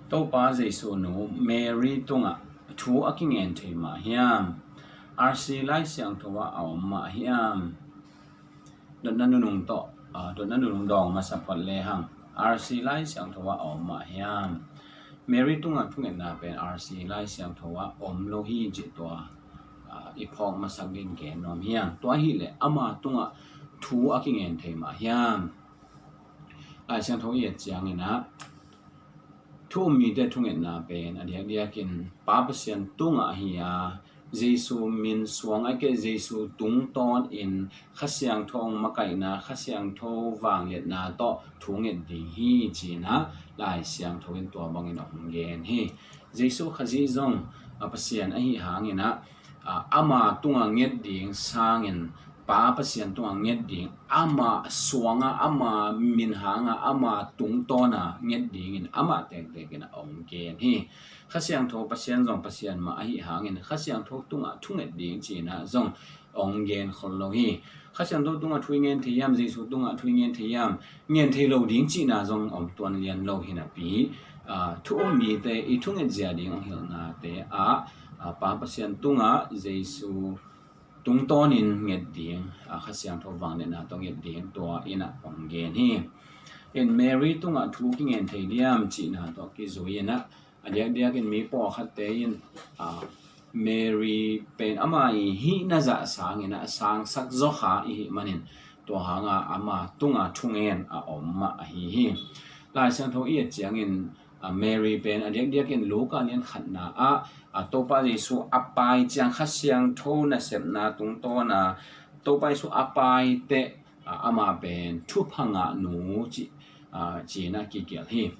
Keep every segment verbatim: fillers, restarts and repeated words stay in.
Topa Jesu nu Mary tungah thu a kingen thei mah hiam? R C Lai Siangtho ah a om mah hiam? Dotna nunung tawh, ah, dotna nunung dawng masa phot lehang, R C Lai Siangtho ah a om mah hiam? Mary tungah thungetna pen R C Lai Siangtho ah om lo hi cih tua, ah, i phawk masak ding gen nuam hiam? Tua ahih leh ama tungah thu a kingen thei mah hiam? Lai Siangtho i et ciangin ah, thu um mite thungetna pen a diakdiakin Pa Pasian tungah ahi a, Jesu min suang a, ahih kei leh Jesu tungtawnin Kha Siangtho makaihna, Kha Siangtho vangliatna tawh thunget ding hi ci-in ah Lai Siangtho in tua bangin a hong gen hi. Jesu Khazih zong, a, Pasian ahi hangin ah, a, ama tungah nget ding sangin Pa Pasian tungah nget ding, ama suangah, ama min hangah, ama tungtawna nget dingin amah tektekin a hong gen hi. Kha Siangtho Pasian zong Pasian mah ahi hangin Kha Siangtho tungah thunget ding ci-in ah zong hong gen khol lo hi. Kha Siangtho tungah thu i ngen thei hiam, Jesu tungah thu i ngen thei hiam? Ngen thei lo ding cihna zong om tuan lian lo hi napi, a, thu um mite i thunget zia ding hong hilhnate ah, a, Pa Pasian tungah Jesu tungtawnin nget ding, a, Kha Siangtho vangliatna tawh nget ding tua in ah hong gen hi. In Mary tungah thu kingen thei diam cihna tawh kizui in ah, a diakdiakin mi pawlkhatte in, a, Mary pen ama i hihna zah sangin ah sangsak zaw kha i hih manin tua hanga ama tungah thungen a om mah ahi hi. Lai Siangtho i et ciangin, a, Mary pen a diakdiakin Luka lian khatna ah, a, Topa Jesu a pai ciang Kha Siangtho nasepna tungtawna Topa Jesu a pai teh, a, ama pen thupha ngah nu ci, a, ci-in ah kigelh hi.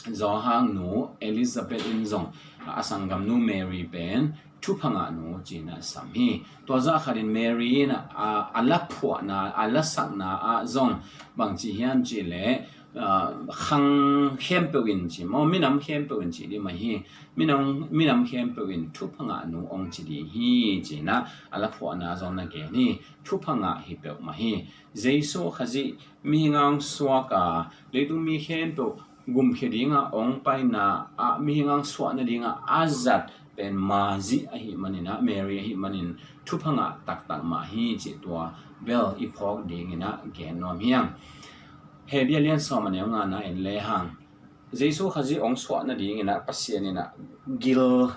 Johan nu Elizabeth in zong, a, a sanggamnu Mary pen thupha ngah nu ci-in ah sam hi. Tua zah khatin Mary in ah, a, a laphuahna, a lasakna ah zong bangci hiam cih leh, a, khang khempeuh in ci maw, minam khempeuh in ci ding mah hi. Minam, minam khempeuh in thupha ngah nu hong ci ding hi ci-in ah a laphuahna zong na gen hi. Thupha ngah hi peuhmah hi. Jesu Khazih mihing a hong suak a, leitung mi khempeuh gumkhia dingah hong paina ah mihing a hong suah nadingah a zat pen Mary ahih manin ah, Mary ahih manin thupha ngah taktak mah hi cih tua bel i phawk dingin ah gen nuam hiam? Hebru lian sawm a neu ngana en lehang, Jesu Khazih hong suah nadingin ah Pasian in ah gil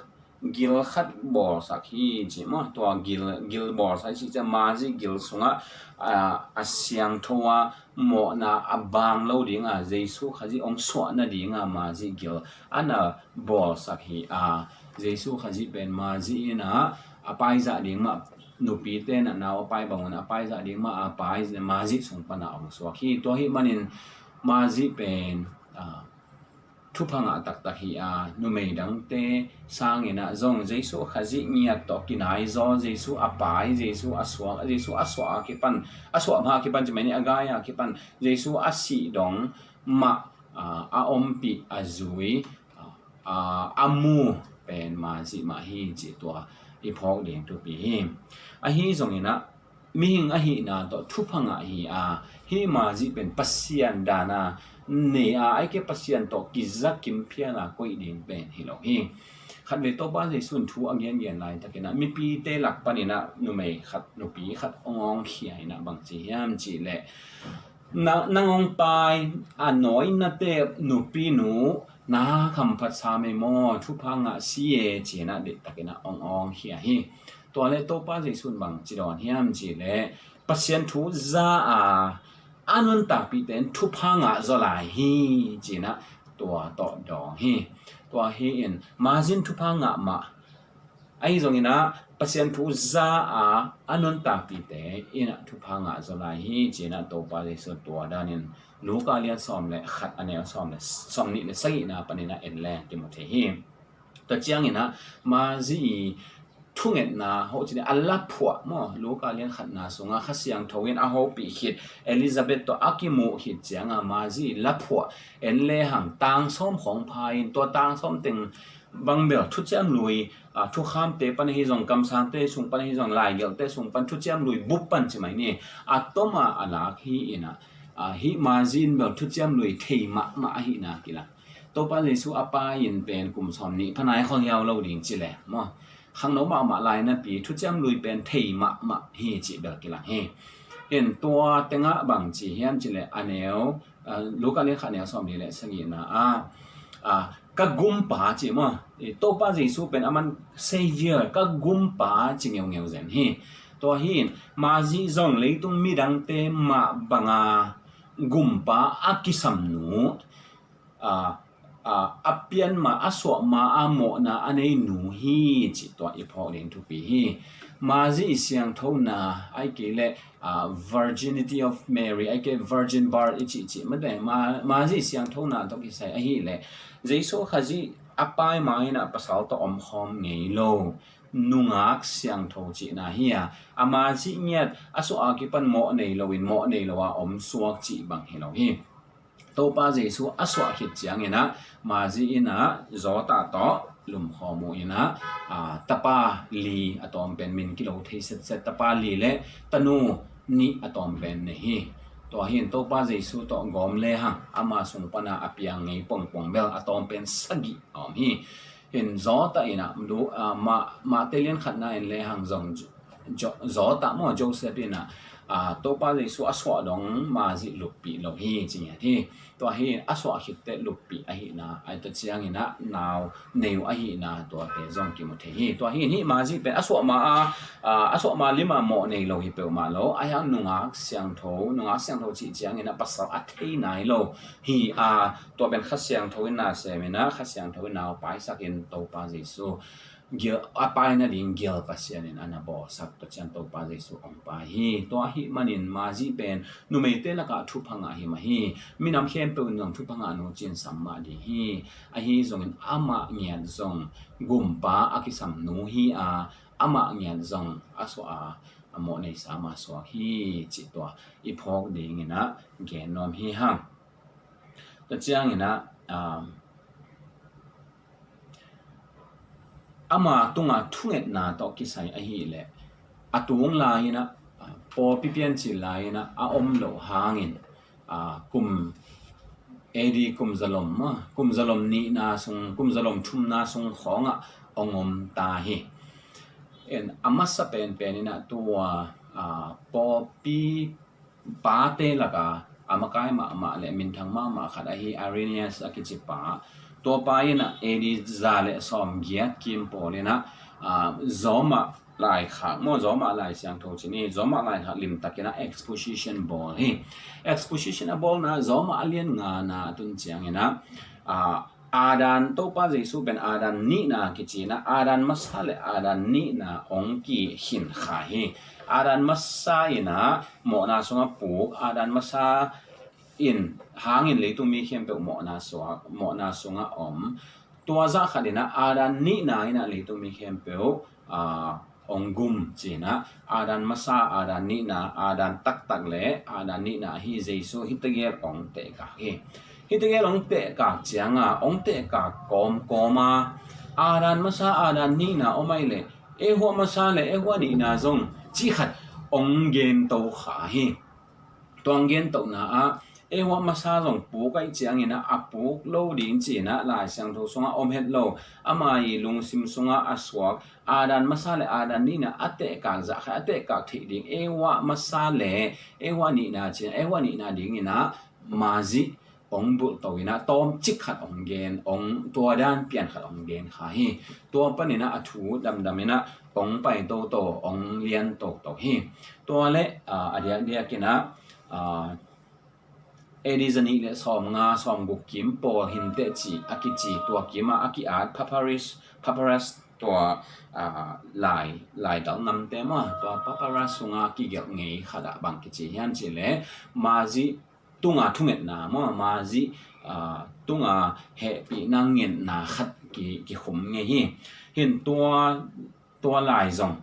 gil khat bawlsak hi ci maw? Tua gil, gil bawlsak hi ci ciang Mary gil sungah, a, a siangtho a mawhna a bang lo dinga Jesu Khazih hong suah nadinga Mary gil a na bawlsak hi a, Jesu Khazih pen Mary in ah a paizah ding mah, nupite in ah nau a pai bangun a paizah ding mah a pai, Mary sung pana hong suak hi. Tua ahih manin Mary pen, a, thupha ngah taktak hi a, numei dangte sangin ah zong Jesu Khazih ngiat tawh kinaizaw, Jesu a pai, Jesu a suak, Jesu a suah a kipan, a suah mah a kipan ci mai ni, a gai a kipan, Jesu a sih dong mah, a, a ompih, a zui, a, a mu pen Mary mah hi cih tua i phawk ding thupi hi. Ahi zongin ah mihing ahihna tawh thupha ngah hi a, hih Mary pen Pasian dana nei a, ahih kei leh Pasian tawh kizakim phial a koih ding pen hi lo hi. Khatvei Topa Jesu in thu a gengen laitakin ah mipite lak panin ah numei khat, nupi khat hong awngkhia in ah bangci hiam cih leh, na, nang hong pai a, nawinate nupinu na khamphat sa mei maw, thupha ngah si e ci-in ah deihtakin ah hong awngkhia hi. Tua leh Topa Jesu in bangci dawn hiam cih leh, Pasian thu za a, a nuntakpihte in thupha ngah zaw lai hi ci-in ah tua tawh dawng hi. Tua hi in Mary in thupha ngah mah, ahi zongin ah Pasian thu za a, a nuntakpihte in ah thupha ngah zaw lai hi ci-in ah Topa Jesu tua danin Luka lian sawm le khat a neu sawm le, sawm nih le sagihna panin ah en leng kimu thei hi. Tua ciangin ah Mary i thungetna, ho cih ni, a laphuah maw, Luka lian khatna sungah Kha Siangtho in a hopih khit Elizabeth tawh a kimuh khit cianga Mary i laphuah en lehang, tang sawm khawng pha in, tua tang sawm teng bang bel thuciam lui, a, thukhamte pan ahi zong, kamsangte sung pan ahi zong, laigelhte sung pan, thuciam lui bup pan ci mai ni, a toma a lak hi in ah, Hih Mazi in bel thuciam lui thei mahmah ahihna kilang. Topa Jesu a pai in pen kum sawm nih pha nai khol hiau lo ding ci le maw, khangno mahmah lai napi thuciam lui pen thei mahmah hi cih bel kilang hi. Hin tua tengah bang ci hiam ci le a neu, Luka lian khat neu sawm li le sagihna ah ka gumpa ci maw, Topa Jesu pen aman Savior, ka gumpa ci ngeungeu zen hi. Tua hi in Mazi zong leitung midangte mah banga gumpa a kisam nu, a pian ma, a suah ma a mawhna a nei nu hi cih tua i phawk ding thupi hi. Mazi i siangthona ai kei le virginity of Mary ai kei virgin birth i cihcih mate, Mazi i siangthona tawh kisai ahih le Jesu Khazih a pai ma in a pasal tawh omkhawm ngei lo nungak siangtho cihna hi a, a Mazi ngiat a suah a kipan mawh nei lo in mawh nei lo a om suak cih bang hi lo hi. Topa Jesu a suah khit ciangin a Mazi in a Zawtah tawh lumkhawm uh in a tapa li a tawm pen min kilo thei setset, tapa li le tanu nih a tawm pen nei hi. Tua hi in Topa Jesu tawh gawm lehang ama sung pana a piang ngei pongpong bel a tawm pen sagih a om hi. Hin Zawtah in a Mahte lian khatna in lehang zong Zawtah maw, Joseph in a Topa Jesu a suah dong Mazi luppih lo hi ci ngiat hi. Tua hi a suah khitte luppih ahihna ai ta ciangin a nau nei uh ahihna tuate zong kimu thei hi. Tua hi in hih Mazi pen a suah ma a a suah ma lima mawh nei lo hi peuhmah lo, a hiang nungak siangtho, nungak siangtho cih ciangin a pasal a thei nai lo hi a, tua pen Kha Siangtho in na semin a Kha Siangtho in nau paisakin Topa Jesu a pai nading gial Pasian in a na bawlsak tua ciang Topa Jesu hong pai hi. Tua ahih manin Mazi pen numeite lakah thupha ngah hi mah hi. Minam khempeuh in zong thupha ngah nu cin sam mah ding hi. Ahi zongin amah ngiat zong gumpa a kisam nu hi a, amah ngiat zong a suah a a mawh neisa mah suak hi cih tua i phawk dingin a gen nuam hi hang. Tua ciangin a ama tunga thungetna tawh kisai ahih leh a tung lai-in a pawlpi piancil lai-in a a om loh hangin kum A D kum zalom maw, kum zalom nihna sung, kum zalom thumna sung khawngah hong om ta hi. A masa penpen in a tua pawlpi pate laka a makai mahmah le minthang mahmah khat ahi Irenaeus a kici pa, tua pa in a A D za le sawm giat kim pawl in a Roma laikhak maw, Roma lai siangtho cin hi, Roma laikhak limtakin a exposition bawl hi. Exposition a bawlna Roma a lian ngana a tun ciangin a Adam, Topa Jesu pen Adam nihna kici in a, Adam masa le Adam nihna hong kikhin kha hi. Adam masa in a mawhna sungah puk, Adam masa in hangin leitung mi khempeuh mawhna sungah om. Tua zah khat in a Adam nihna in a leitung mi khempeuh hong gum ci in a, Adam masa, Adam nihna, Adam taktak le Adam nihna ahi Jesu hi tegel hong tehkak hi. Hi tegel hong tehkak cianga hong tehkak kawmkawma Adam masa, Adam nihna om ai le Eva masa le Eva nihna zong ci khat hong gen to kha hi. Tua hong gen tohna ah Eva masa zong puk ai ciangin a a puk lo ding ci in a Lai Siangtho sungah om het lo. Ama i lungsim sungah a suak Adam masa le Adam nihna a tehkak zah khat a tehkak theih ding Eva masa le Eva nihna ci in a Eva nihna dingin a Mazi hong bulh to in a tawmcik khat hong gen, hong tua dan pian khat hong gen kha hi. Tua panin a a thu damdam in a hong pai toto, hong lian toto hi. Tua le a diakdiakin a A D zanih le sawmnga sawmguk kim pawl hinteh cih a kici, tua kimah a ki-at papyrus, papyrus tua lai, lai dal namte maw, tua papyrus sunga kigelh ngei khatah bang kici hiam cih leh Mazi tunga thungetna maw, Mazi tunga hehpihna ngetna khat ki, kikhum ngei hi. Hin tua tua lai zong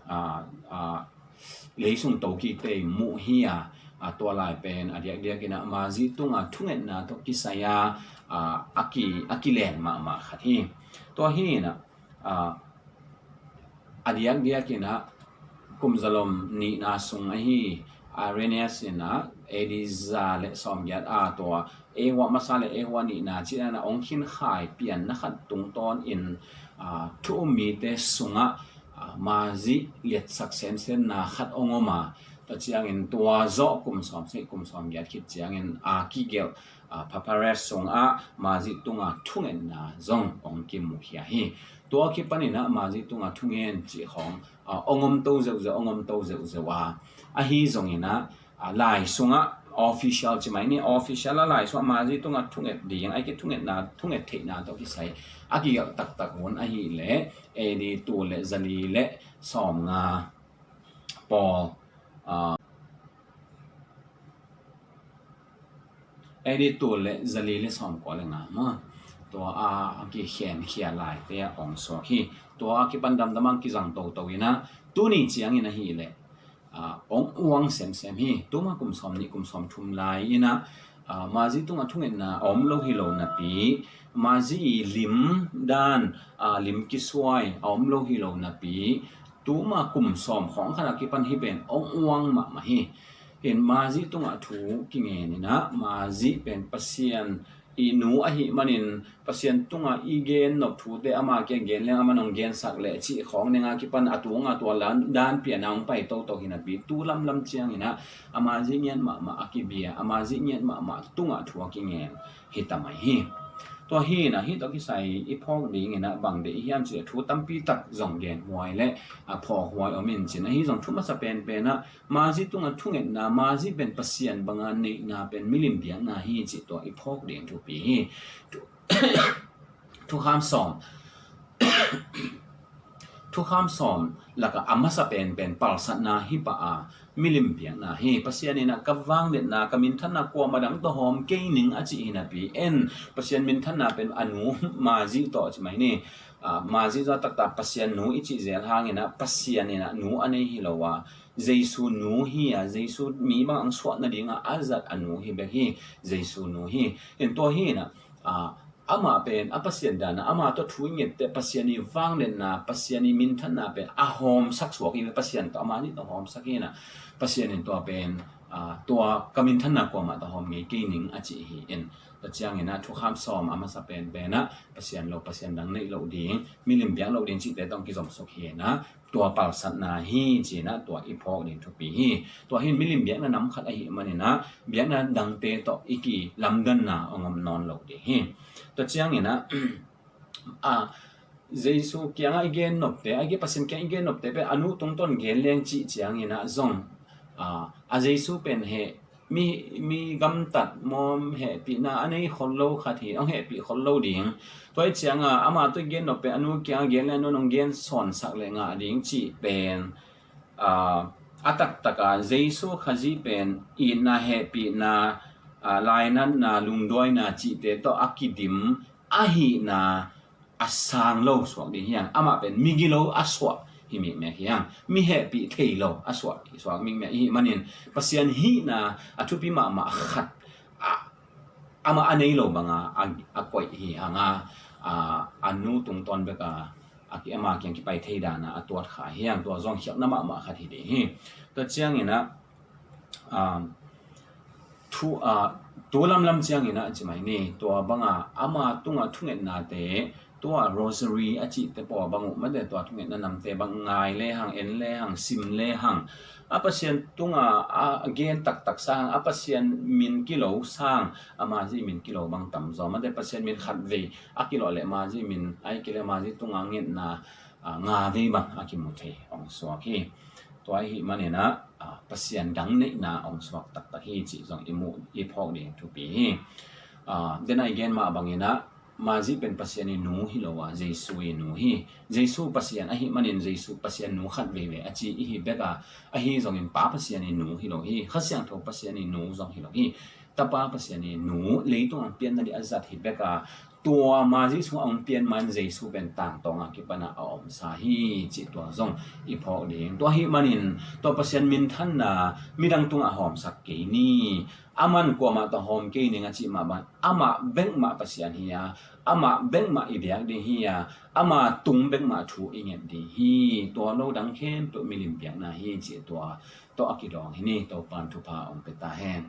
leisung tokite muh hi a, tua lai pen a diakdiakin a Mazi tunga thungetna tawh kisai a a kilen mahmah khat hi. Tua hi in a a diakdiakin a kum zalom nihna sung ahi Irenaeus in a A D za le sawmgiat a tua A hua masa le A hua nihna cih na ong khinkhai pianna khat tungtawn in, a, thu um mite sungah, a, mazih liatsak semsemna khat ong om a, tua ciangin tua zawh kum sawm seh kum sawmgiat khit ciangin a kigelh, a, papyrus sungah mazih tunga thungetna zong ong kimukhia hi. Tua kipaninah mazih tunga thungen cih khawng, a, ong om to zeuhzeuh, ong om to zeuhzeuh a, ahi zonginah, a, lai sungah official ci mai ni, official a lai sungah mazih tungah thunget ding, a kithungetna, thunget theihna tawh kisai a kigelh taktak hun ahih leh A D tul le zali le sawmnga pawl, a, A D tul le zali le sawmkua le nga maw, tua a kikhenkhia laite a ong suak hi. Tua a kipan damdam a kizang toto inah tuni ciangin ahih leh, a, ong uang semsem hi. Tuma kum sawm nih kum sawm thum lai inah, a, mazih tungah thungetna a om lo hi lo napi, mazih i lim dan, a, lim kisuai a om lo hi lo napi, tuma kum sawm khawng khat a kipan hih pen ong uang mahmah hi. In mazih tungah thu kingen inah mazih pen Pasian i nu ahih manin Pasian tungah i gen nop thute ama kiang gen leng ama nong gensak leh cih khawng nenga kipan a tunga tua dan piana hong pai toto hi napi, tu lamlam cianginah a mazih ngiat mahmah a kibia, a mazih ngiat mahmah tungah thu a kingen hi ta mai hi. Tua hinah hih tawh kisai i phawk dinginah bang deih i hiam cih thu tampi tak zong gen huai le a phawk huai om in cin ahi zong thu masa penpenah mazih tungah thungetna, mazih pen Pasian banga neihna pen milim biakna hi cih tua i phawk ding thupi hi. Thu, thukham sawm, thukham sawm lakah a masa penpen palsatna hi pah a, milim biakna hi. Pasian inah ka vangliatna, ka minthanna kuamah dang tawh hawm kei ning a cih hi napi, en Pasian minthanna pen a nu mazih tawh ci mai ni. A, mazih zaw taktak Pasian nu i cih zel hanginah Pasian inah nu a nei hi lo a, Jesu nu hi a, Jesu mi bang ang suah nadinga a zat a nu hi bek hi. Jesu nu hi. In tua hinah, a, amah pen a Pasian dana ama tawh thu i ngette, Pasian i vangliatna, Pasian i minthanna pen a hawmsak suak hi. Pasian tawh ama nih tawh hawmsak hinah Pasian in tua pen, a, tua ka minthanna kuamah tawh hawm ngei kei ning a cih hi. In tua cianginah thukham sawm a masa penpenah Pasian lo, Pasian dang neih loh ding, milim biak loh ding cihte tawh kizomsuk hinah tua palsatna hi cinah tua i phawk ding thupi hi. Tua hin milim biakna nam khat ahih maninah biakna dangte tawh i kilamdanna ong om nawn lo ding hi. Tua cianginah, a, Jesu kiangah i gen nopte, a ki Pasian kiang i gen nopte pen a nu tungtawn gen leng cih cianginah zong, a, a Jesu pen heh mi, mi gamtat mawm hehpihna a nei khol lo khat hi, hong hehpih khol lo ding. Tua hi cianga ama tawh gen nop pen a nu kianga gen le a nu nong gen sawnsak le ngah ding cih pen, a, a taktaka Jesu Khazih pen itna, hehpihna, a, lainatna, lungduaina cihte tawh a kidim ahihna a sang lo suak ding hiang. Amah pen migilo a suah hi mikmek hiang, mi hehpih thei lo a suah, suak mikmek ihi manin Pasian hihna a thupi mahmah khat, a, amah a nei lo banga a, a koih hi hanga, a, a nu tungtawn beka a ki, ama kiang kipai thei dana a tuat kha hiang. Tua zong khialhna mahmah khat hi ding hi. Tua cianginah, a, thu, a, tu lamlam cianginah ci mai ni, tua banga ama tungah thungetnate, tua rosary a cihte pawl bang uh mate, tua thungetna namte bang ngai lehang, en lehang, sim lehang, a Pasian tunga a gen taktak sang, a Pasian min kilo sang, a mazih min kilo bang tamzaw mate, Pasian min khat vei a kilawh le mazih min a i kile mazih tunga ngetna, a, nga vei bang a kimu thei ong suak hi. Tua ihi maninah, a, Pasian dang neihna ong suak taktak hi cih zong i muh, i phawk ding thupi hi. A, dena i gen mah banginah mazih pen Pasian i nu hi lo a, Jesu i nu hi. Jesu Pasian ahih manin Jesu Pasian nu khat veivei a ci ihi beka, ahi zongin Pa Pasian i nu hi lo hi. Kha Siangtho Pasian i nu zong hi lo hi. Tapa Pasian i nu leitungah pianna dih a zat hi beka, tua mazih sungah hong pian man Jesu pen tangtawnga kipana a omsa hi cih tua zong i phawk ding. Tua ahih manin tua Pasian minthanna midang tungah hawmsak kei ni. Aman kuamah tawh hawm kei ning a cih mah bang, amah bekmah Pasian hi a, amah bekmah i biak ding hi a, ama tung bekmah thu i nget ding hi. Tua lo dang khempeuh milim biakna hi cih tua tawh a kidawng hi ni. Topan thupha ong pia ta hen.